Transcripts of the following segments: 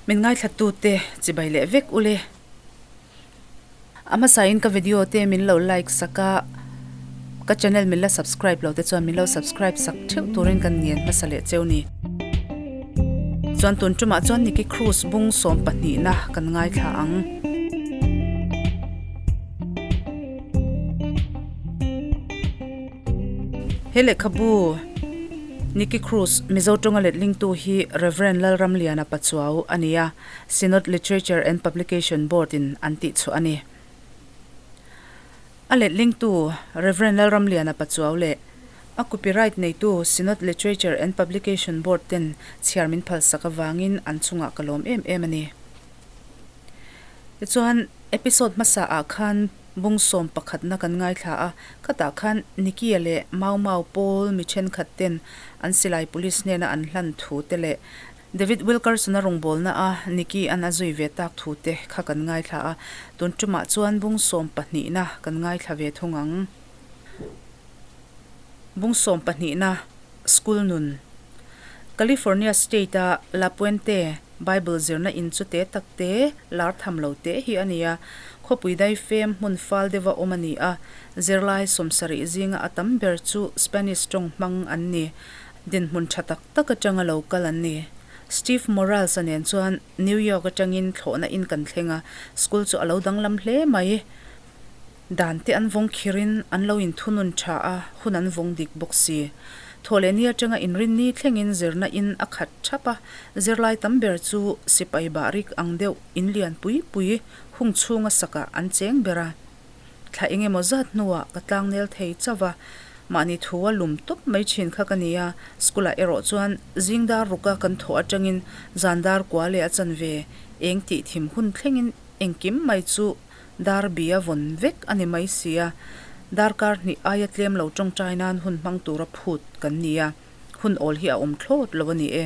Min ngaithlatute chibai leh vek ule. A hmasain ka video te min lo like sak a, ka channel min la subscribe lo te chuan min lo subscribe sak theuh turin kan ngen hmasa leh cheu ni. Chuan tun tumah chuan Nicky Cruz bung sawm pahnihna kan ngaithla ang. He lehkhabu Nicky Cruz Mizo tawnga letlingtu hi Rev. Lalramliana Pachuau a ni a, Synod Literature and Publication Board in an tih chhuah a ni. A letlingtu Rev. Lalramliana Pachuau leh a copyright neitu Synod Literature and Publication Board ten chhiar min phalsak avangin an chungah ka lawm em em a ni. Tichuan, episode hmasa ah khan bung sawm pakhatna kan ngaithla a, khatah khan Nicky-a leh Mau Mau pawl mi thenkhat ten an silai police hnena an hlan thu te leh David Wilkerson-a rawngbawlna a Nicky-a'n a zui ve tak thu te kha kan ngaithla a, tun tumah chuan bung sawm pahnihna kan ngaithla ve thung ang. Bung sawm pahnihna, School nun. California State-a La Puente Bible zirna in chu te tak te, lar tham lo te hi a ni a. Khawpui daifem hmun fal deuha awm a ni a. Zirlai sawmsarih zinga a tam ber chu Spanish tawng hmang an ni. Dinhmun tha tak tak atanga lo kal an ni. Steve Morales-a nen chuan New York atangin thlawhna in kan thleng a, school chu a lo danglam hle mai. Dan te an vawng khirin an lo inthunun tha a, hun an vawng dik bawk si. Thawhlehni atanga inrinni thlengin zirna in a khat thap a, zirlai tam ber chu sipai bahrik ang deuh in lian pui pui hung chhunga sakah an cheng ber a. Thla eng emaw zat hnuah ka tlangnel thei chauh a, mahni thu a lum tawp mai thin kha ka ni a, school ah erawh chuan zing dar ruka kan thawh atangin zan dar kua leh a chanve eng tih thim hun thlengin engkim mai chu Dar bi a vawn vek a ni mai si a, darkar hnih aia tlem lo tawngtai nan hun hmang tura phut kan ni a, hun awl hi a awm thlawt lo a ni e.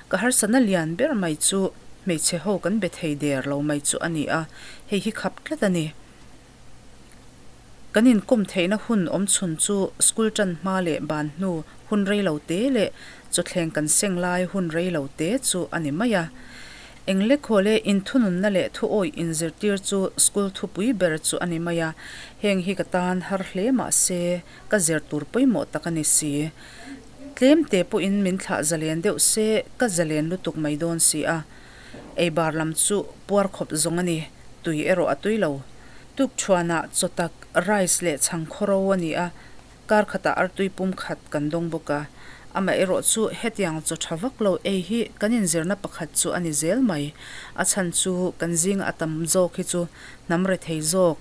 Ka harsatna lian ber mai chu hmeichhe ho kan be thei der lo mai chu a ni a, hei hi khap tlat a ni. Kan inkawm theihna hun awm chhun chu school tan hma leh ban hnu hun rei lo te leh chawthleng kan seng lai hun rei lo te chu a ni mai a. Englekhaw leh inthununna leh thuawih inzirtir chu school thupui ber chu a ni mai a, heng hi ka tan har hle mah se ka zir tur pawimawh tak a ni si. Tlem te pawhin min thlah zalen deuh se ka zalen lutuk mai dawn si a. Ei bar lam chu puar khawp zawng a ni, tui erawh a tui lo. Tukṭhuanah chaw tak, rice leh chhang khawro a ni a, Kar khatah artui pum khat kan dawng bawk a, amaherawh chu hetiang chaw tha vak lo ei hi kan inzirna pakhat chu a ni zel mai. A chhan chu kan zinga a tam zawk hi chu hnam rethei zawk,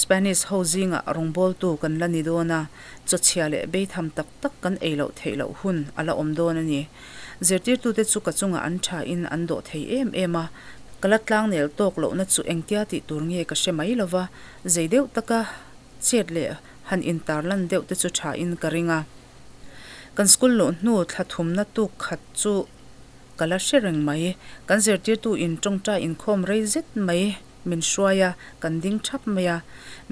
Spanish ho zingah rawngbawltu kan la ni dawn a, chaw chhia leh beitham tak tak kan ei loh theih loh hun a la awm dawn a ni. Zirtirtute chu ka chungah an thain an dawh thei em em a, ka la tlangnel tawk lohna chu engtia tih tur nge ka hre mai lova, zei deuh taka chet leh han intarlan deuh te chu tha in ka ring a. Kan school luh hnu thla thumna tuk khat chu ka la hre reng mai. Kan zirtirtu in tawngtai inkhawm rei zet mai min hruai a, kan ding thap mai a.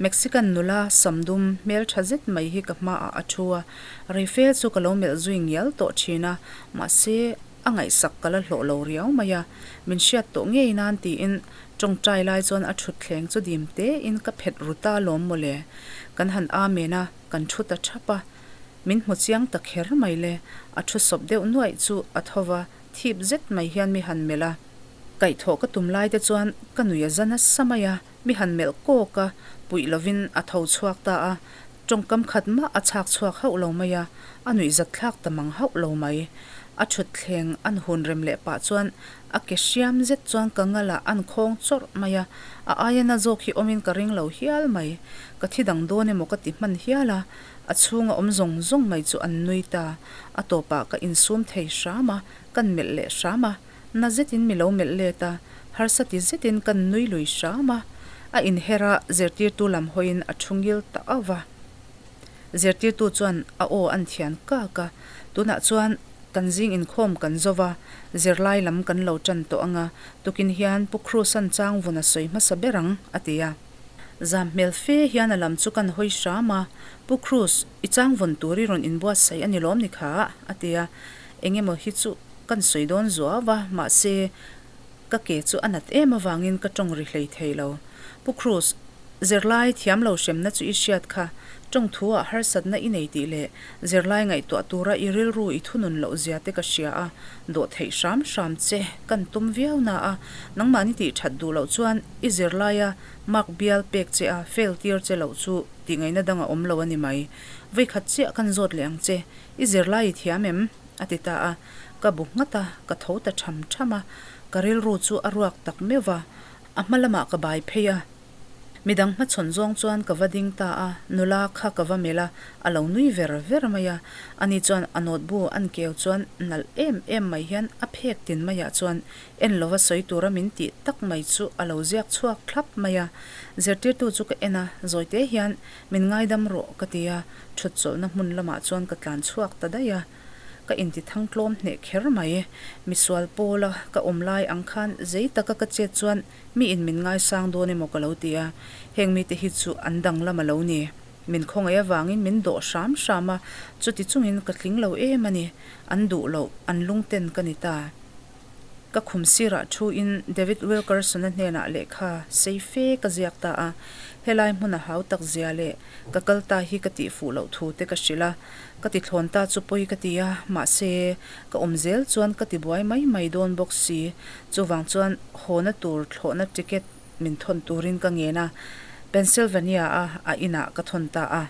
Mexican nula samdum hmel tha zet mai hi ka hmaah a thu a, rei fel chu ka lo melh zui ngial tawh thin a, mahse a ngaihsak ka la hlawh lo riau mai a, min hriat tawh ngei nan tiin Tawngtai lai chuan a thutthleng chu dim tein ka phet ru ta lawm mawle. Kan han amen a, kan thu ta thap a. Min hmu chiang ta kher mai le. A thu sawp deuh nuaih chu a tho va, thip zet mai hian mi han melh a. Kaihthawh ka tum lai te chuan ka nui a za nasa mai a, mi han melh kawk a, puih lovin a tho chhuak ta a. Tawngkam khat mah a chhak chhuak hauh lo mai a, a nuih zat thlak ta mang hauh lo mai. A thutthleng an hun rem leh pah chuan A ke hriam zet chuan ka ngalah an khawng chawrh mai a, a aia na zawk hi awmin ka ring lo hial mai. Ka thi dang dawn emaw ka ti hman hial a, a chhunga awm zawng zawng mai chu an nui ta. A tawpah ka insum thei hram a, kan melh leh hram a, na zetin mi lo melh let a, harsa ti zetin kan nui lui hram a. A inher a, zirtirtu lam hawiin a thu ngil ta auh va. Zirtirtu chuan a aw an thian kak a, tunah chuan kan zing inkhawm kan zo va, zirlai lam kan lo tan tawh ang a, tukin hian Pu Cruz-a'n chang vun a sawi hmasa ber ang, a ti a. Zam hmel fe hian a lam chu kan hawi hram a, Pu Cruz, i chang vun tur i rawn inbuatsaih a ni lawm ni kha? a ti a, eng emaw hi chu kan sawi dawn zuau va, mahse. Ka ke chu a nat em avangin ka tawng ri hlei thei lo. Pu Cruz, zirlai thiam lo hremna chu i hriat kha, tawng thu ah harsatna i nei tih leh zirlai ngaihtuah tura i rilru i thunun loh zia te ka hria a, dawh theih hram hram che kan tum viau na a, nangmahni tih that duh loh chuan i zirlaia mark bial pek che a fail tir che loh chu tih ngaihna dang a awm lo a ni mai. Vawikhat chiah kan zawt leh ang che, i zirlai i thiam em? a ti ta a, ka bu nghat a, ka tho ta tham tham a, ka rilru chu a ruak tak meuh va, a hma lamah ka bai phei a. Midang hmachhawn zawng chuan ka va ding ta a, nula kha ka va melh a, a lo nui ver ver mai a, ani chuan a notbu an keu chuan nalh em em mai hian a phek tin maiah chuan en lova sawi tura min tih tak mai chu a lo ziak chhuak thlap mai a. Zirtirtu chu ka en a, zawite hian min ngaidam rawh ka ti a, thut chawlhna hmun lamah chuan ka tlan chhuak ta daih a. Ka inti thang tlawm hneh kher mai. Misual pawla ka awm lai ang khan zei taka ka chet chuan mi in min ngaisang dawn emaw ka lo ti a, heng mite hi chu an danglam a lo ni. Min khawngaih avangin min dawh hram hram a, chuti chungin ka tling lo em a ni. An duh loh, an lungten ka ni ta. Ka khum sirah thu in David Wilkerson-a hnenah lehkha sei fe ka ziak ta a, helai hmun a hau tak zia leh ka kal ta hi ka tih fuh loh thu te ka hrilh a, ka ti thlawn ta chu pawi ka ti a, mahse ka awm zel chuan ka ti buai mai mai dawn bawk si, chuvang chuan hawna tur thlawhna ticket min thawn turin ka ngen a, Pennsylvania-a a inah ka thawn ta a.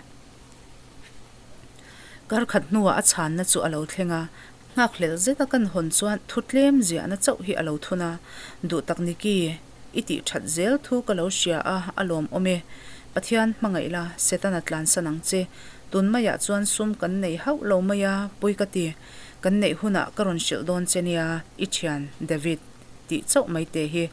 Kar khat hnuah a chhanna chu a lo thleng a, Nghakhlelh zeta kan hawn chuan thu tlem ziahna chauh hi a lo thun a, Duh tak Niki, i tih that zel thu ka lo hria a, a lawm awm e. Pathian hmangaih la, Setana tlansan ang che. Tun maiah chuan sum kan nei hauh lo mai a, pui ka ti. Kan neih hunah ka rawn hrilh dawn che nia, i thian, David, tih chauh mai te hi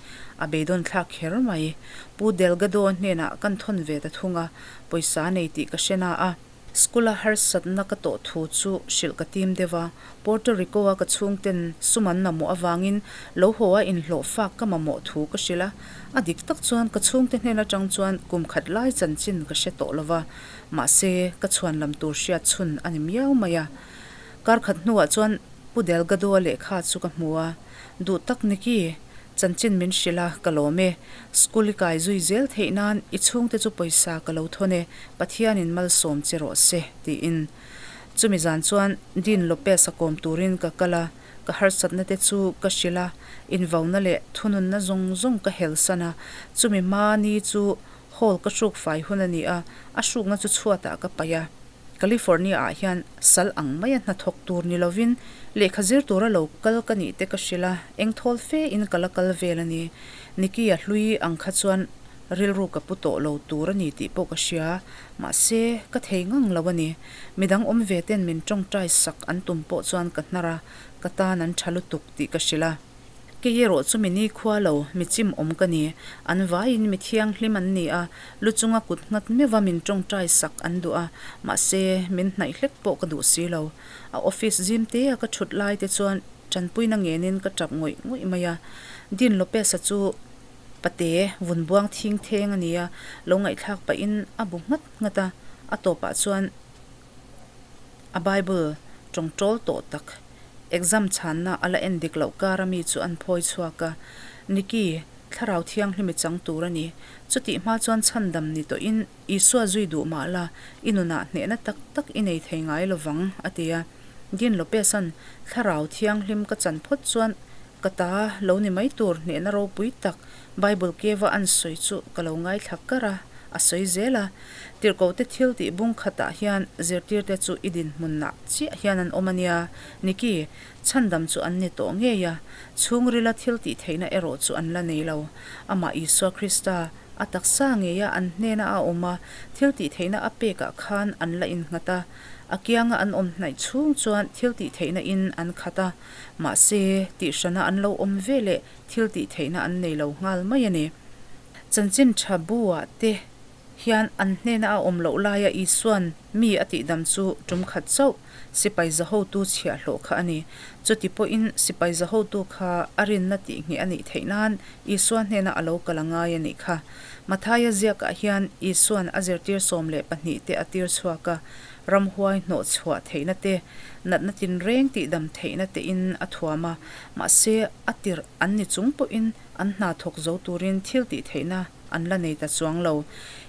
a beidawn thlak kher mai. Pu Delgado hnenah kan thawn ve ta thung a, pawisa nei tih ka hre na a. School-a harsatna ka tawh thu chu hrilh ka tim deuh a, Puerto Rico-a ka chhungten sum an mamawh avangin lo haw a inhlawh fak ka mamawh thu ka hrilh a, a dik tak chuan ka chhungte hnen atang chuan kum khat lai chanchin ka hre tawh lo va, mahse ka chhuan lam tur hriat chhun a ni miau mai a. Kar khat hnuah chuan Pu Delgado-a lehkha chu ka hmu a, Duh tak Nicky, Chanchin min hrilh a, ka lawm e. School i kai zui zel theih nan i chhungte chu pawisa ka lo thawn e, Pathianin malsawm che rawh se, tiin. Chumi zan chuan Dean Lopez-a kawm turin ka kal a, ka harsatna te chu ka hrilh a, invauna leh thununna zawng zawng ka helsan a. Chumi hma ni chu hall ka hruk fai hun a ni a, a hrukna chu chhuatah ka paih a. California ah hian sal ang maia hnathawk tur ni lovin lehkha zir tura lo kal ka nih te ka hrilh a, eng thawl fe in ka la kal vel a ni. Nikki a hlui ang kha chuan rilru ka pu tawh lo tur a ni tih pawh ka hria, mahse ka thei ngang lo a ni. Midang awm ve ten min tawngtai sak an tum pawh chuan ka hnar a, ka tan an tha lutuk tih ka hrilh a. Kei erawh chu mi nikhua lo, mi chim awm ka ni. An vaiin mi thianghlim an ni a, lu chunga kut nghat meuha min tawngtai sak an duh a, mahse, min hnaih hlek pawh ka duh si lo. A office zim tea ka thut lai te chuan tanpuina ngenin ka tap ngawih ngawih mai a. Dean Lopez-a chu pate vun buang thing theng a ni a, lo ngaihthlak pahin a bu nghat nghat a, a tawpah chuan, A Bible tawngtawl tawh tak, exam chhanna a la en dik loh kara mi chu an phawi chhuak a. Nikki, Thlarau Thianghlim i chang tur a ni. Chutih hma chuan chhandam ni tawhin Isua zui duh mah la, i nunah hnehna tak tak i nei thei ngai lo vang, a ti a. Dean Lopez-a'n Thlarau Thianghlim ka chan phawt chuan ka ta lo ni mai tur hnehna ropui tak Bible keva an sawi chu ka lo ngaithla kar a, a sawi zel a. Tirhkohte thil tih bung khatah hian zirtirte chu i dinhmunah chiah hian an awm a nia. Niki, chhandam chu an ni tawh ngei a, chhungrila thil tih theihna erawh chu an la nei lo. Amah Isua Krista, a taksa ngeia an hnena a awm a, thil tih theihna a pekah khan an la innghat a. A kianga an awm hnaih chhung chuan thil tih theihna in an khat a. Mahse, tihhrana an lo awm ve leh thil tih theihna an nei lo nghal mai a ni. Chanchin tha bu-ah te hian an hnena a awm loh laia Isua'n mi a tihdam chu tum khat chauh sipai zahotu chhiahhlawh kha a ni. Chuti pawhin sipai zahotu kha a rinna tihngheh a nih theih nan Isua hnena a lo kal a ngai a nih kha. Mathaia ziakah hian Isua'n a zirtir 12 te a tir chhuak a. Ramhuai hnawh chhuah theihna te, natna tinreng tihdam theihna tein a thuam a, mahse a tirh an ni chung pawhin an hna thawk zo turin thil tih theihna an la nei ta chuang lo.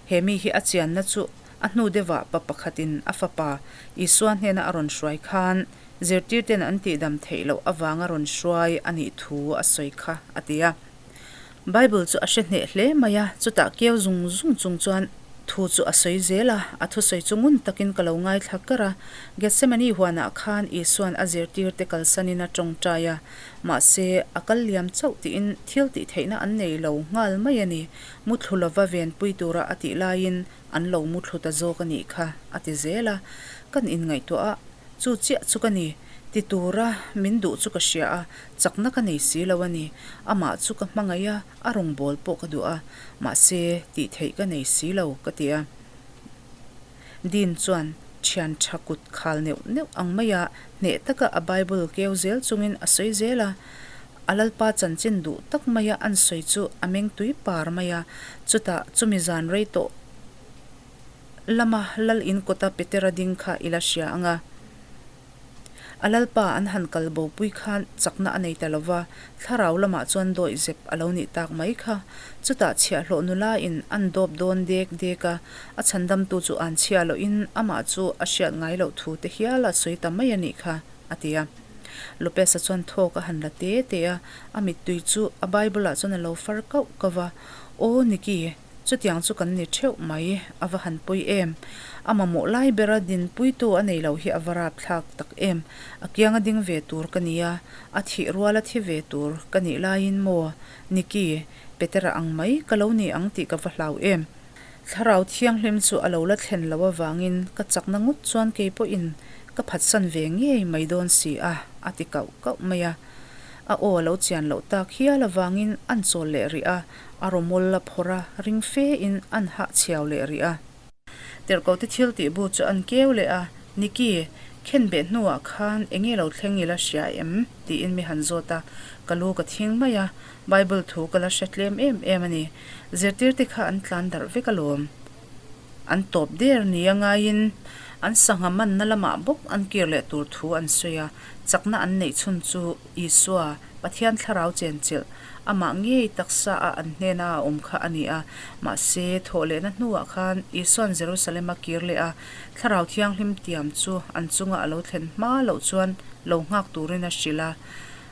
He mi hi a chianna chu a hnu deuhah pa pakhatin a fapa Isua hnena a rawn hruai khan zirtirten an tihdam theih loh avanga rawn hruai a nih thu a sawi kha a ti a. Bible chu a hre hneh hle mai a, chutah keu zung zung chung chuan thu chu a sawi zel a, a thusawi chu ngun takin ka lo ngaithla kar a. Gethsemane huanah khan Isua'n a zirtirte kalsanin a tawngtai a, mahse a kal liam chauh tiin thil tih theihna an nei lo nghal mai a ni, muthlu lova venpui tura a tih laiin an lo muthlu ta zawk a nih kha, a ti zel a, kan inngaihtuah a, chu chiah chu ka ni, ti tura min duh chu ka hria a, chakna ka nei si lo a ni, amah chu ka hmangaih a, a rawngbâwl pawh ka duh a, mahse tih theih ka nei si lo, ka ti a. Dean chuan thian tha kut khal neuh neuh ang maia hneh taka a Bible keu zel chungin a sawi zel a, a Lalpa chanchin duh tak maia an sawi chu a meng tui par mai a, chutah chumi zan rei tawh lama Lal in kawta Petera ding kha i la hria ang a. A Lalpa an han kal bopui khan chakna a nei ta lo va, thlarau lamah chuan dawih zep a lo nih tak mai kha. Chutah chhiahhlawh nula in an dawp dawn dek dek a, a chhandamtu chu an chhia lohin amah chu a hriat ngai loh thu te hial a sawi ta mai a nih kha, a ti a. Lopez-a chuan thawk a han la te te a, a mittui chu a Bible-ah chuan a lo far kauh kauh va, Aw Nicky, Chutiang chu kan ni theuh mai, a va han pawi em. A mamawh lai bera dinpuitu a nei lo hi a va rapthlak tak em. A kianga ding ve tur ka nia, a thih ruala thi ve tur ka nih laiin maw, Nicky, Petera ang mai ka lo ni ang tih ka va hlau em. Thlarau Thianghlim chu a lo la thlen loh avangin ka chakna ngut chuan kei pawhin ka phatsan ve ngei mai dawn si a, a ti kauh kauh mai a. A aw a lo chian loh tak hial avangin an chawl leh rih a, A rawmawl a phawrh a, ring fe in an hah chhiau leh rih a. Tirhkohte thil tih bu chu an keu leh a, Nicky, khen beh hnuah khan enge lo thleng ila hria em? tiin mi han zawt a, ka lu ka thing mai a, Bible thu ka la hre tlem em em a ni. Zirtirte kha an tlan darh vek alawm. An tawp der nia ngaiin an sangha manna lamah bawk an kir leh tur thu an sawi a, chakna an neih chhun chu Isua, Pathian thlarau chenchilh, amah ngei taksa a an hnena a awm kha a ni a. Mahse, thawhlehna hnuah khan Isua'n Jerusalem a kir leh a, Thlarau Thianghlim tiam chu an chunga a lo thlen hma loh chuan lo nghak turin a hrilh a.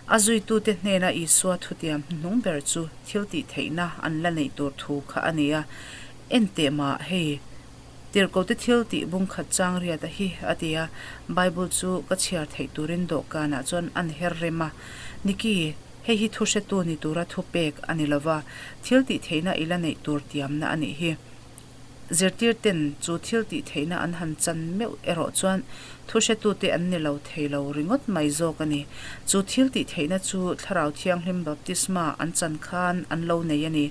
A zuitute hnena Isua thutiam hnuhnung ber chu thil tih theihna an la neih tur thu kha a ni a. Enteh mah hei, Tirhkohte thil tih bung khat chang riat a hi, a ti a. Bible chu ka chhiar theih turin dawhkanah chuan an her rem a. Nicky, hei hi thu hretu ni tura thu pek a ni lova, thil tih theihna i la neih tur tiamna a nih hi. Zirtirten chu thil tih theihna an han chan meuh erawh chuan thu hretute an ni lo thei lo ringawt mai zawk a ni. Chu thil tih theihna chu Thlarau Thianghlim baptisma an chan khan an lo nei a ni.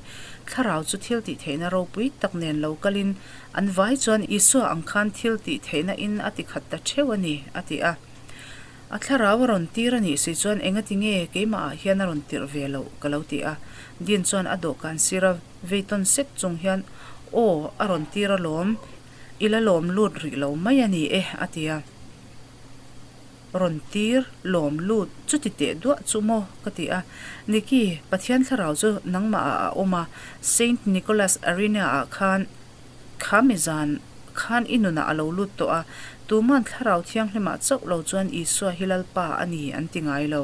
Thlarau chu thil tih theihna ropui tak nen lo kalin an vai chuan Isua ang khan thil tih theihna in a ti khat ta theuh a ni, a ti a. A thlarau a rawn tir a nih si chuan engati nge keimah ah hian a rawn tirh ve loh ka lo ti a. Dean chuan a dawhkan sira vei tawn sek chung hian, Aw, a rawn tir alawm, i la lawm lut rih lo mai a ni e, a ti a. Rawn tir, lawm lut, chuti teh duah chu maw? ka ti a. Nicky, Pathian thlarau chu nangmah ah a awm a, Saint Nicholas Arena ah khan kha mi zan khan i nunah a lo lut tawh a, tuman thlarau thianghlimah chauh lo chuan Isua hi Lalpa a ni an ti ngai lo.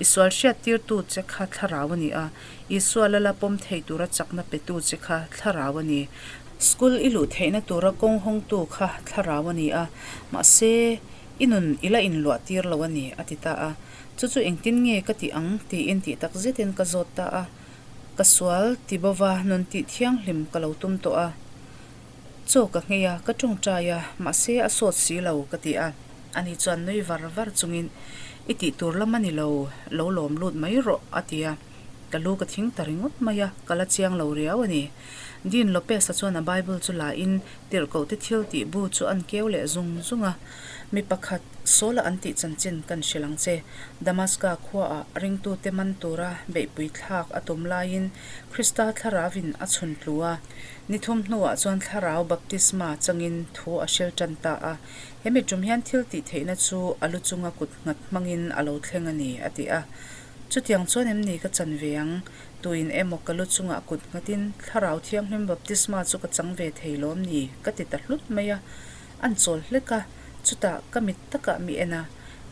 I sual hriattirtu che kha thlarau a ni a, Isua lala pawm thei tura chakna petu che kha thlarau a ni. School i luh theihna tura kawng hawngtu kha thlarau a ni a, mahse, I nun i la inluah tir lo a ni, a ti ta a. Chu chu engtin nge ka tih ang? tiin tih tak zetin ka zawt ta a. Ka sual ti bova nun tih thianghlim ka lo tum tawh a. Chaw ka nghei a, ka tawngtai a, mahse a sawt si lo, ka ti a. Ani chuan nui var var chungin, I tih tur lam a ni lo, lo lawm lut mai rawh, a ti a. Ka lu ka thing ta ringawt mai a, ka la chiang lo riau a ni. Dean Lopez-a chuan a Bible chu la in tirhkohte thil tih bu chu an keu leh zung zung a. Mi pakhat, Saul-a an tih chanchin kan hrilh ang che. Damaska khuaah ringtute man tura beihpui thlak a tum laiin Krista thlarauin a chhun tlu a. Ni thum hnuah chuan thlarau baptisma changin thu a hril tan ta a. He mi tum hian thil tih theihna chu a lu chunga kut nghat hmangin a lo thleng a ni, a ti a. Chutiang chuan em ni ka chan ve ang? Tuin emaw ka lu chungah kut nghatin Thlarau Thianghlim baptisma chu ka chang ve thei lawm ni? ka ti ta hlut mai a. An chawl hlek a, chutah ka mit takah mi en a,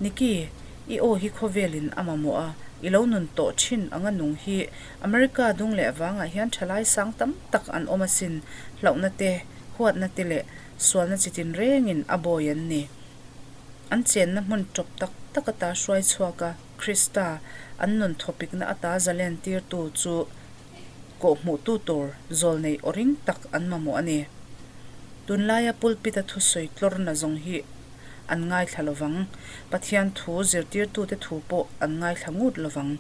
Nikki, i aw hi khawvelin a mamawh a, i lo nun tawh thin anga nung hi America dung leh vangah hian thalai sang tam tak an awm asin, hlauhna te, huatna te leh sualna chi tinrengin a bawi an ni. An chenna hmun tawp tak tak ata hruai chhuak a, Krista an nun thawpikna ata zalen tirtu chu kawhhmuhtu tur zawlnei aw ring tak an mamawh a ni. Tunlaia pulpit-a thusawi tlawrna zawng hi an ngaithla lovang. Pathian thu zirtirtute thu pawh an ngaithla ngut lovang.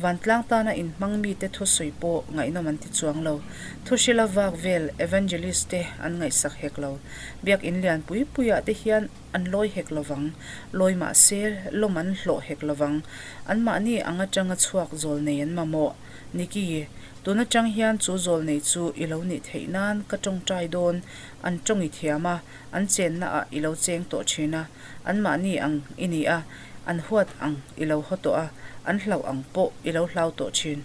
Vantlang tana inhmang mite thusawi pawh ngaihnawm an ti chuang lo. Thuhrila vak vel evangelist te an ngaihsak hek lo. Biakin lian pui puiah te hian an lawi hek lovang. Lawi mah se lawm an hlawh hek lovang. Anmahni ang atanga chhuak zawl nei an mamawh. Nikki, tun atang hian chu zawl nei chu i lo nih theih nan ka tawngtai dawn. An tawng i thiam a, an chenna ah i lo cheng tawh thin a, anmahni ang i ni a, an huat ang i lo haw tawh a, an hlauh ang pawh i lo hlau tawh thin.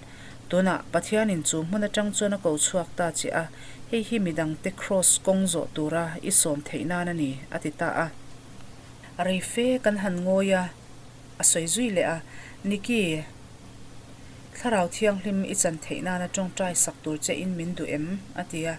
Tunah Pathianin chu hmun atang chuan a ko chhuak ta che a, hei hi midangte kraws kawng zawh tura i sawm theih nan a ni, a ti ta a. Rei fe kan han ngawi a, a sawi zui leh a, Nikki, Thlarau Thianghlim i chan theih nana tawngtai sak tur che in min duh em? a ti a.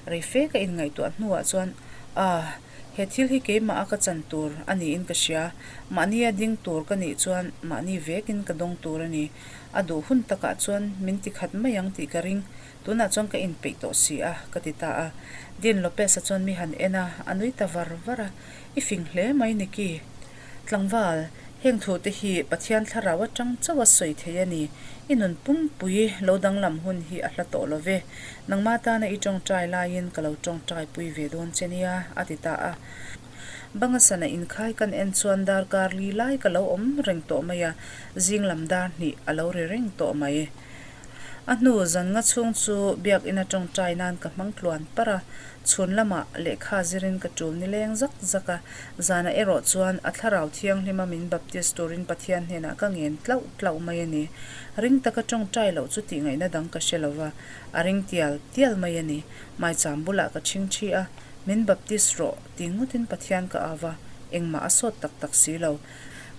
Rei fe ka inngaihtuah hnuah chuan, Ah, he thil hi keimah a ka chan tur a niin ka hria. Mahnia ding tur ka nih chuan mahni vekin ka dawng tur a ni. A duh hun takah chuan min ti khat mai ang tih ka ring. Tunah chuan ka inpeih tawh si a, ka ti ta a. Dean Lopez-a chuan mi han en a, a nui ta var var a. I fing hle mai Nikki. Tlangval, heng thute hi Pathian thlarau atang chauh a sawi thei a ni. I nun pumpui lo danglam hun hi a hla tawh lo ve. Nangmah tana i tawngtai laiin ka lo tawngtai pui ve dawn che nia, a ti ta a. Banga sana inkhai kan en chuan darkar li lai ka lo awm reng tawh mai a, zing lam dar hnih a lo ri reng tawh mai. A hnu zan nga chhung chu biakina tawngtai nan ka hmang tluan parh a, chhun lamah lehkha zirin ka tul nileng zak zak a, zanah erawh chuan a thlarau thianghlima min baptist turin Pathian hnenah ka ngen tlauh tlauh mai a ni. Ring taka tawngtai loh chu tihngaihna dang ka hre lova, a ring tial tial mai a ni. Maicham bulah ka chhingchhi a, Min baptist rawh ti ngawtin Pathian ka au a, engmah a sawt tak tak si lo.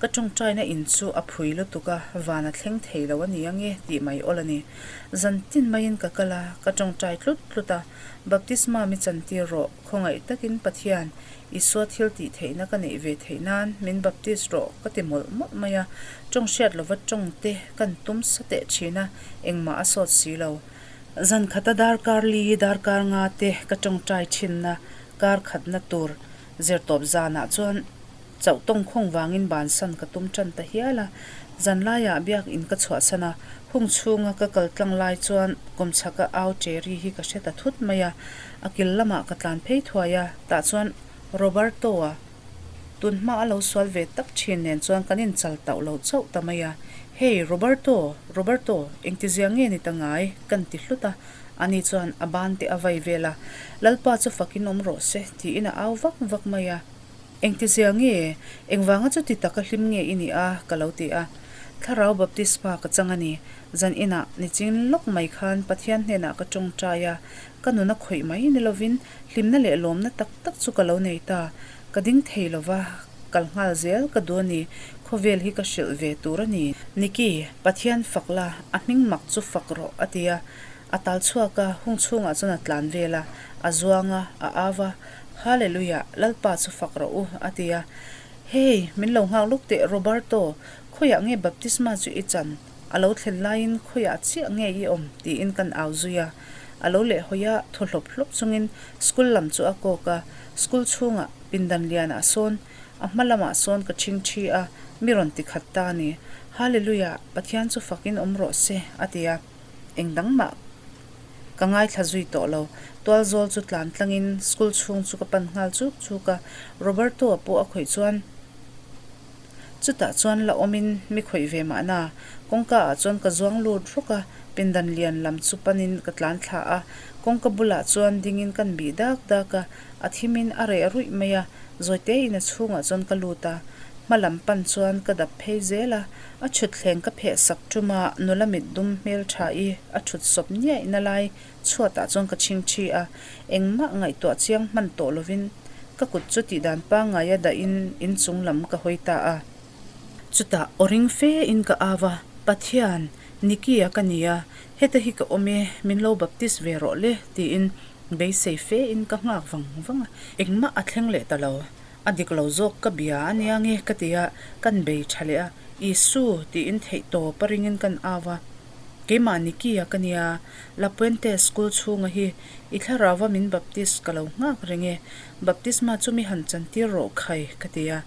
Ka tawngtaina in chu a phui lutuk a, van a thleng thei lo a ni ange tih mai awl a ni. Zan tin maiin ka kal a, ka tawngtai tlut tlut a, Baptisma mi chantir rawh, khawngaih takin Pathian, Isua thil tih theihna ka neih ve theih nan min baptist rawh ka ti mawlh mawlh mai a, tawng hriat lova tawng te kan tum sa teh thin a, engmah a sawt si lo. Zan khata darkar li, darkar nga te ka tawngtai thinna kar khatna tur zirtawp zanah chuan chauh tawng khawng vangin bansan ka tum tan ta hial a. Zan laiah biakin ka chhuahsan a, hung chhunga ka kal tlang lai chuan kawmchhaka au ṭeri hi ka hre ta thut mai a, a kil lamah ka tlan phei thuai a, tah chuan Roberto-a Tun hma a lo sual ve tak thin nen chuan kan inchal tauh lo chauh ta mai a, Hey, Roberto, Roberto, engtizia nge ni ta ngai? kan ti hlut a, ani chuan a ban te a vai vel a, Lalpa chu fakin awm rawh se, tiin a au vak vak mai a. Engtizia nge? Engvanga chuti taka hlim nge i nih a? ka lo ti a. Thlarau Baptisma ka chang a ni. Zan inah nichin lawk mai khan Pathian hnenah ka tawngtai a, ka nun a khawih mai ni lovin Hlimna leh lawmna tak tak chu ka lo nei ta. Ka ding thei lo va, kal nghal zel ka duh a ni. Khawvel hi ka hrilh ve tur a ni. Nikki, Pathian fak la, a hming mak chu fak rawh, a ti a. A tal chhuak a, hung chhungah chuan a tlan vel a, a zuang a, a au a, Hallelujah, Lalpa chu fak rawh u, a ti a. Hey, min lo nghak luk teh, Roberto, khawiah nge baptisma chu i chan? A lo thlen laiin khawiah chiah nge i awm? tiin kan au zui a. A lo leh hawi a, thaw hlawp hlawp chungin school lam chu a kawk a. School chhungah pindan lianah sawn a hma lamah sawn ka ṭhing ṭhi a, mi rawn ti khat ta a ni. Hallelujah! Pathian chu fakin awm rawh se, a ti a. Eng dang mah ka ngaithla zui tawh lo. Tualzawl chu tlan tlangin school chhung chu ka pan nghal chuk chuk a, Roberto-a pawh a khawih chuan chutah chuan la awmin mi khawih ve mahna. Kawngka ah chuan ka zuang lut rawk a, pindan lian lam chu panin ka tlan thla a, kawngka bulah chuan dingin kan bih dak dak a, a thimin a reh ruih mai a, zawitein a chhungah chuan ka lut a, hma lam pan chuan ka dap phei zel a, A thutthleng ka pheh sak tum a, nula mit dum hmel tha i a thut sawp niaih na lai chhuatah chuan ka chhing thi a, engmah ngaihtuah chiang hman tawh lovin ka kut chu tihdan pangngaia dahin inchung lam ka hawi ta a. Chutah aw ring fe in ka au a, Pathian, Nicky-a ka ni a, heta hi ka awm e, min lo baptist ve rawh le tiin beisei fe in ka nghak vang vang a, engmah a thleng leh ta lo. A dik lo zawk ka bia a nia nge ka ti a, kan bei tha leh a, Isu tiin theih tawp a ringin kan au a. Keimah Nicky-a ka nia, La Puente school chhunga hi i thlarauva min baptist ka lo nghak reng e, baptisma chu mi han chantir rawh khai ka ti a.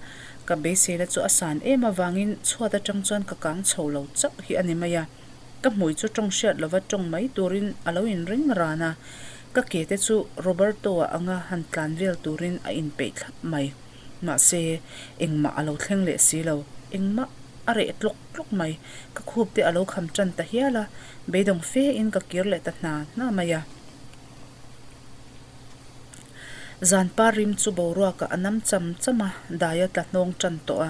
Ka beiseina chu a san em avangin chhuat atang chuan ka kang chho lo chauh hi a ni mai a. Ka hmui chu tawng hriat lova tawng mai turin a lo inring ran a, ka ke te chu Roberto-a anga han tlan vel turin a inpeih thlap mai. Mahse, engmah a lo thleng leh si lo, engmah a reh tlawk tlawk mai. Ka khup te a lo kham tan ta hial a, beidawng fe in ka kir leh ta hna hna mai a. Zan par rim chu boruakah a nam cham cham a, dai a tla hnawng tan tawh a,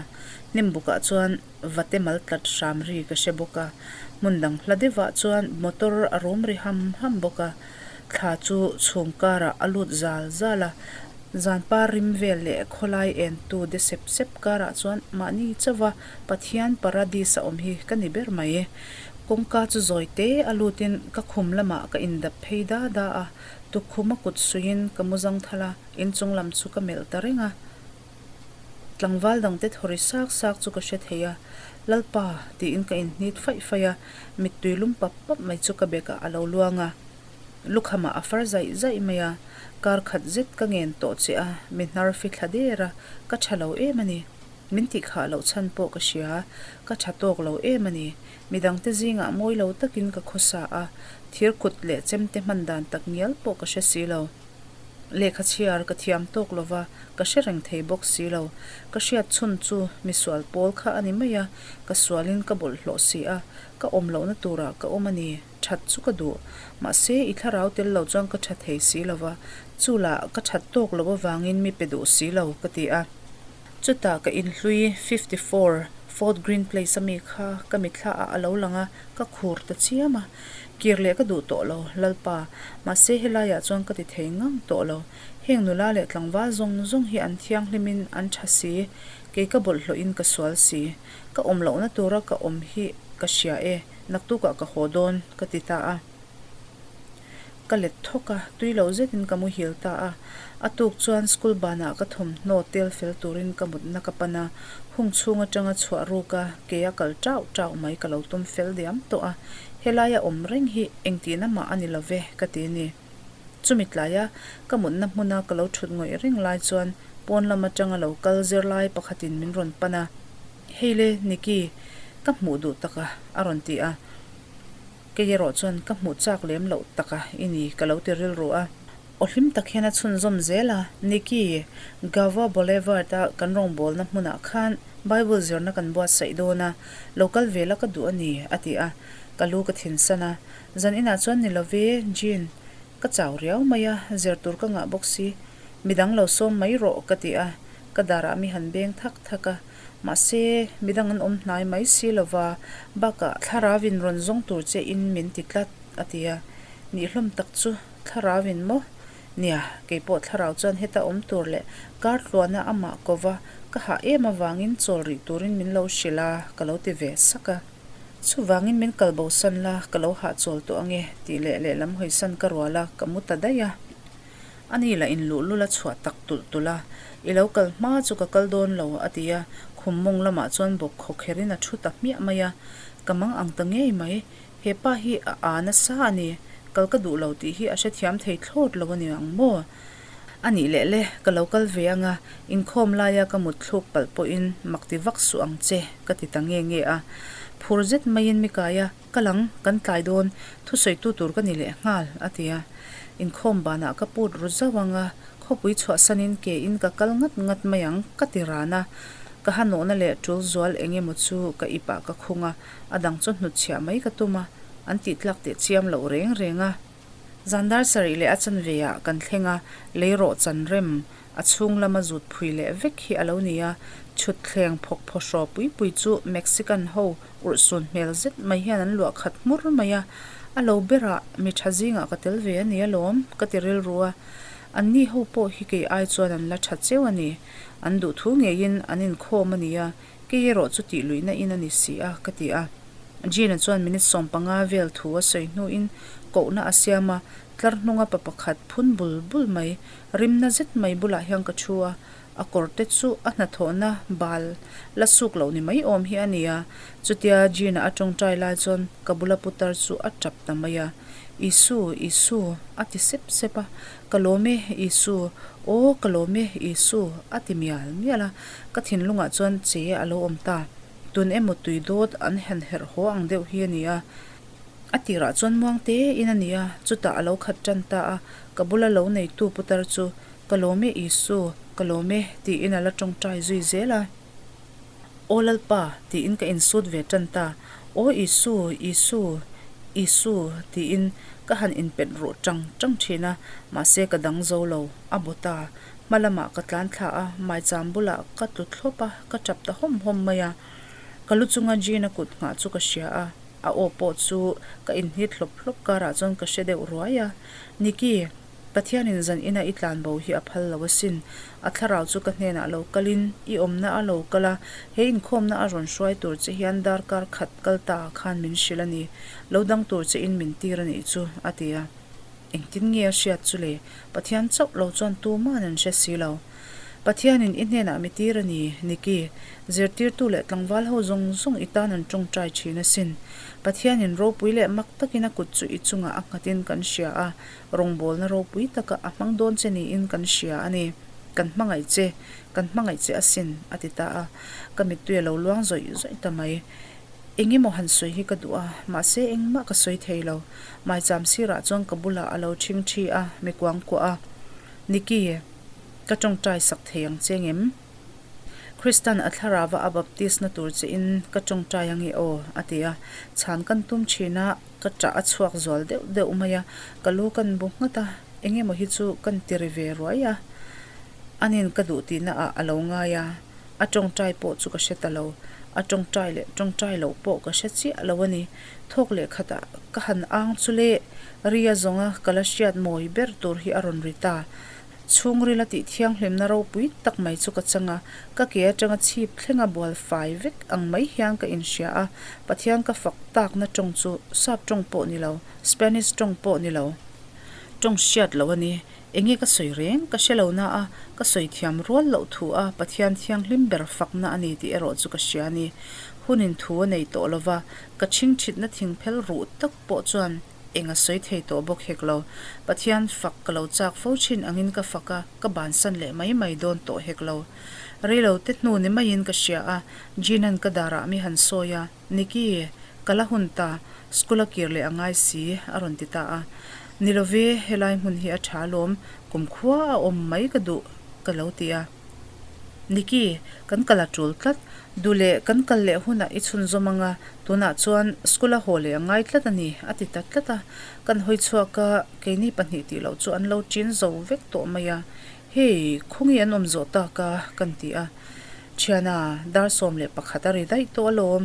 hnim bukah chuan vate mal tlat hram ri ka hre bawk a, hmun dang hla deuhah chuan motor a rum ri ham ham bawk a, thla chu chhum karah a lut zal zal a, zan par rim vel leh khawlai en tu de sep sep karah chuan mahni chauha Pathian paradis a awm hi ka ni ber mai. Kawngka chu zawi te a lutin ka khum lamah ka indap phei da da a, tukkhum a kut suiin ka mu zang thal a, inchung lam chu ka melh ta reng a. Tlangval dangte thaw ri sak sak chu ka hre thei a, Lalpa! tiin ka inhnit faih faih a, mittui lum pap pap mai chu ka bekah a lo luang a, lukhamah a far zaih zaih mai a, kar khat zet ka ngen tawh che a, mi hnar fi thla der a, ka tha lo em a ni. Min tih khah loh chhan pawh ka hria, ka tha tawk lo em a ni. Midangte zingah mawi lo takin ka khawsa a, thir kut leh chemte hman dan tak ngial pawh ka hre si lo. Lehkha chhiar ka thiam tawk lo va, ka hre reng thei bawk si lo. Ka hriat chhun chu misual pawl kha a ni mai a, ka sualin ka bawlhhlawh si a, ka awm lohna turah ka awm a ni, that chu ka duh. Mahse, i thlarau tel lo chuan ka tha thei si lo va, chu lah ka that tawk loh avangin mi pe duh si lo, ka ti a. Chutah ka inhlui 54 Fort Green Place a mi kha ka mitthla ah a lo lang a, ka khur ta chiam a. Kir leh ka duh tawh lo, Lalpa. Mahse helaiah chuan ka ti thei ngang tawh lo. Heng nula leh tlangval zawng zawng hi an thianghlimin an tha si, kei ka bawlhhlawhin ka sual si. Ka awm lohna tura ka awm hi ka hria e, naktukah ka haw dawn, ka ti ta a. Ka let thawk a, tui lo zetin ka muhil ta a. A tuk chuan school banah ka thawmhnaw tel fel turin ka mutna ka pan a, hung chhung atanga chhuah ruk a, ke a kal tauh tauh mai ka lo tum fel diam tawh a, helaia awm reng hi engtihna mah a ni lo ve ka ti ni. Chumi tlaia ka mutna hmuna ka lo thut ngawih reng lai chuan pawn lam atanga lo kal zirlai pakhatin min rawn pan a, Hei le Nicky, ka hmuh duh tak a, a rawn ti a. Kei erawh chuan ka hmuh chak lem loh taka i ni ka lo ti rilru a. Aw hlim tak hian a chhunzawm zel a, Nicky, Gava Boulevard-a kan rawngbawlna hmunah khan Bible zirna kan buatsaih dawn a, lo kal ve la ka duh a ni, a ti a. Ka lu ka thinsan a. Zan inah chuan ni love, Jean, ka chau riau mai a, zir tur ka ngah bawk si. Midang lo sawm mai rawh, ka ti a. Ka darah mi han beng thak thak a. Mahse, midang an awm hnai mai si lo va, bakah thlarauin rawn zawng tur che in min ti tlat, a ti a. Nihlawm tak chu thlarauin maw? Nia, kei pawh thlarau chuan heta awm tur leh kar tluana amah ko va, ka hah em avangin chawl rih turin min lo hrilh a, ka lo ti ve sak a. Chuvangin min kal bosan la, ka lo hahchawl tawh ange, tih leh lehlam hawisan ka rual a, ka mu ta daih a. A ni lah in luhlul a chhuah tak tulh tulh a, I lo kal hma chu ka kal dawn lo, a ti a, khum mawng lamah chuan bawk khawkher in a thu ta hmiah mai a, ka mang ang ta ngei mai, he pa hi a aa nasa a ni, kal ka duh lo tih hi a hrethiam thei thlawt lo a ni ang maw? A nih leh le, ka lo kal ve ang a, inkhawm laia ka mut thluk palh pawhin mak ti vak suh ang che, ka ti ta nge nge a. Phur zet maiin mi kai a, Kal ang, kan tlai dawn, thusawitu tur ka ni leh nghal, a ti a. Inkhawm banah ka put ru zauh ang a, khawpui chhuahsanin ke in ka kal ngat ngat mai ang, ka ti ran a. Ka hanawhna leh tul zual eng emaw chu ka ipah ka khung a, a dang chu hnutchhiah mai ka tum a, an tih tlak teh chiam loh reng reng a. Zan dar sarih leh a chanve ah kan thleng a, lei rawh chan rem a chhung lama zut phui leh vek hi a lo ni a, chhut thleng phawk phaw hraw pui pui chu Mexican ho urhsun hmel zet mai hian an luah khat hmur mai a, a lo berah mi tha zingah ka tel ve a ni alawm ka ti rilru a, anni ho pawh hi kei ai chuan an la tha cheu a ni, an duhthu ngeiin an inkhawm a ni a, kei erawh chu tih luihna in a ni si a ka ti a. Gina chuan minute 15 vel thu a sawi hnuin kohna a siam a, tlar hnunga pa pakhat phun bul bul mai, rimna zet mai bulah hian ka thu a, a kawr te chu a hnathawhna bal la suk loh ni mai awm hi a ni a, chutia Gina a tawngtai lai chuan ka bula putar chu a tap ta mai a, Isu, Isu, a ti sep sep a, ka lawm e, Isu, aw ka lawm e, Isu, a ti mial mial a, ka thinlungah chuan che a lo awm ta. Tun emaw tui dawt an han herh haw ang deuh hi a ni a, a tirah chuan muang te in a ni a, chutah a lo khat tan ta a, ka bula lo neitu putar chu, Ka lawm e Isu, ka lawm e, tiin a la tawngtai zui zel a. Aw Lalpa, tiin ka insut ve tan ta, Aw Isu, Isu, Isu, tiin ka han inpet ruh tang tang thin a, mahse ka dang zo lo, a baw ta. Hma lamah ka tlan thla a, maicham bulah ka tlu thlawp a, ka tap ta hawm hawm mai a. Ka lu chunga Jean-a kut nghah chu ka hria a, a aw pawh chu ka inhnit hlawp hlawp karah chuan ka hre deuh ruai a. Nikki, Pathianin zan ina i tlan bo hi a phal lo asin. A thlarau chu ka hnenah lo kalin, i awmna a lo kal a, he inkhawmna a rawn hruai tur che hian darkar khat kal ta ah khan min hrilh a ni. Lo dang tur che in min tir a nih chu, a ti a. Engtin nge a hriat chu le? Pathian chauh lo chuan tuman an hre si lo. Pathianin i hnenah mi tir a ni, Nikki. Zirtirtu leh tlangval ho zawng zawng i tan an tawngtai thin asin. Pathianin ropui leh mak takin a kut chu i chungah a nghatin kan hria a, rawngbawlna ropui taka a hmang dawn che niin kan hria a ni. Kan hmangaih che, kan hmangaih che asin, a ti ta a. Ka mittui a lo luang zawih zawih ta mai. Eng emaw han sawi hi ka duh a, mahse engmah ka sawi thei lo. Maicham sirah chuan ka bulah a lo ṭhing ṭhi a, mi kuang kuah a. Nikki, ka ṭawngṭai sak thei ang che ngem? Kristan a thlarava a baptisna tur che in ka ṭawngṭai ange aw, a ti a. Chhan kan tum ṭhin a, ka ṭah a chhuak zual deuh deuh mai a, ka lu kan bu nghat a, eng emaw hi chu kan ti ri ve ruai a. Anin ka duh tihna ah a lo ngai a. A tawngtai pawh chu ka hre ta lo. A tawngtai leh tawngtai loh pawh ka hre chiah lo a ni. Thawk leh khatah ka han ang chu le, ria zawnga ka la hriat mawi ber tur hi a rawn ri ta. Chhungrila tih thianghlimna ropui tak mai chu ka chang a, ka ke atanga chhip thlenga bual fai vek ang mai hian ka inhria a, Pathian ka fak takna tawng chu sap tawng pawh ni lo, Spanish tawng pawh ni lo, tawng hriat loh a ni. Enge ka sawi reng? Ka hre lo na a, ka sawi thiam rual loh thu a Pathian thianghlim ber fakna a ni tih erawh chu ka hria a ni. Hunin thu a nei tawh lo va, ka chhingchhitna thingphel ruh tak pawh chuan eng a sawi thei tawh bawk hek lo. Pathian fak ka lo chak fo thin angin ka fak a, ka bansan leh mai mai dawn tawh hek lo. Reilo te hnu ni maiin ka hria a, Jean-a'n ka darah mi han sawi a, Nikki, ka la hun ta, school a kir leh a ngai si, a rawn ti ta a. Ni lo ve, helai hmun hi a tha alawm, kumkhua a awm mai ka duh, ka lo ti a. Nikki, kan kal a tul tlat, duh leh kan kal leh hunah i chhunzawm ang a, tunah chuan school a haw leh a ngai tlat a ni, a ti ta tlat a. Kan hawi chhuak a, keini pahnih tih loh chu an lo ṭin zo vek tawh mai a. Hei, khawngi an awm zawh tak a? kan ti a. Thiana, dar 11 a ri daih tawh alawm.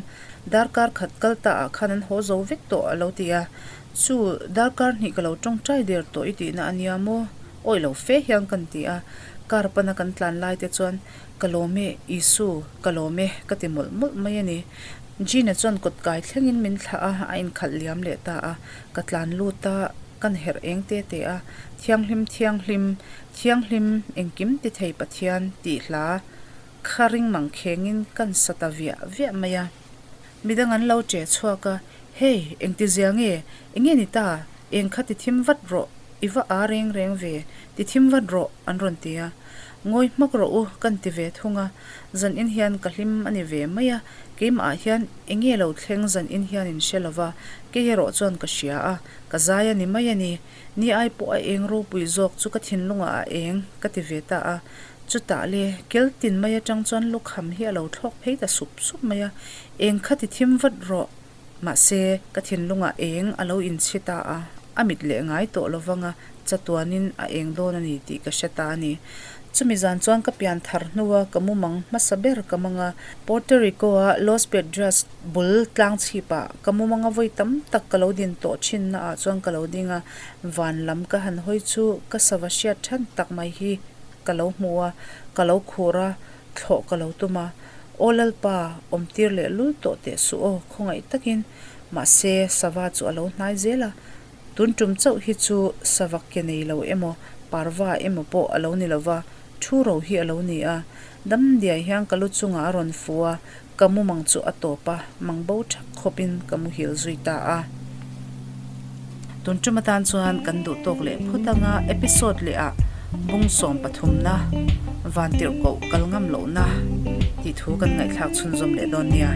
Darkar khat kal ta ah khan an haw zo vek tawh a lo ti a. Chu, darkar hnih ka lo tawngtai der tawh i tihna a nia maw? Awih lo fe hian kan ti a. Car pana kan tlan lai te chuan, Ka lawm e, Isu, ka lawm e, ka ti mawlh mawlh mai a ni. Gina chuan kawt kai thlengin min thlah a, a inkhalh liam leh ta a. Ka tlan lut a, kan herh eng te te a. Thianghlim, thianghlim, thianghlim, engkim ti thei Pathian tih hla kha ring mang khengin kan sa ta viah viah mai a. Midang an lo che chhuak a, Hey, engti zia nge? Enge ni ta? Eng kha ti thim vat rawh, i va a reng reng ve, ti thim vat rawh, an rawn ti a. Ngawi hmak rawh u, kan ti ve thung a. Zanin hian ka hlim a ni ve mai a, keimahah hian enge lo thleng zanin hian in hre lova, kei erawh chuan ka hria a, ka zai a ni mai a ni. Ni ai pawh a eng ropui zawk chu ka thinlungah a eng, ka ti ve ta a. Chutah le, kel tin mai atang chuan lukham hi a lo thlawk phei ta sup sup mai a, eng kha ti thim vat rawh. Mahse, ka thinlungah eng a lo inchhi ta a, a mit leh ngai tawh lo vang a, chatuanin a eng dawn a ni tih ka hre ta a ni. Chumi zan chuan ka pian thar hnua ka mumang hmasa ber ka mang a, Puerto Rico-a Los Piedras bul tlang chhipah ka mumanga vawi tam tak ka lo din tawh thinna ah chuan ka lo ding a, van lam ka han hawi chu ka sava hriat than tak mai hi ka lo hmu a, ka lo khur a, thlawh ka lo tum a. Aw Lalpa, awmtir leh lul tawh teh suh aw, khawngaih takin. Mahse, sava chu a lo hnai zel a. Tun tum chauh hi chu sava ke nei lo emaw, parva emaw pawh a lo ni lo va, thu ro hi a lo ni a. Dam diai hian ka lu chungah a rawn fu a, ka mumang chu a tawp a, mang bo thak khawpin ka muhil zui ta a. Tun tum atan chuan kan duh tawk leh phawt anga episode leh ah bung sawm pathumna van tirhkoh kal ngam lohna tih thu kan ngaihthlak chhunzawm leh dawn nia.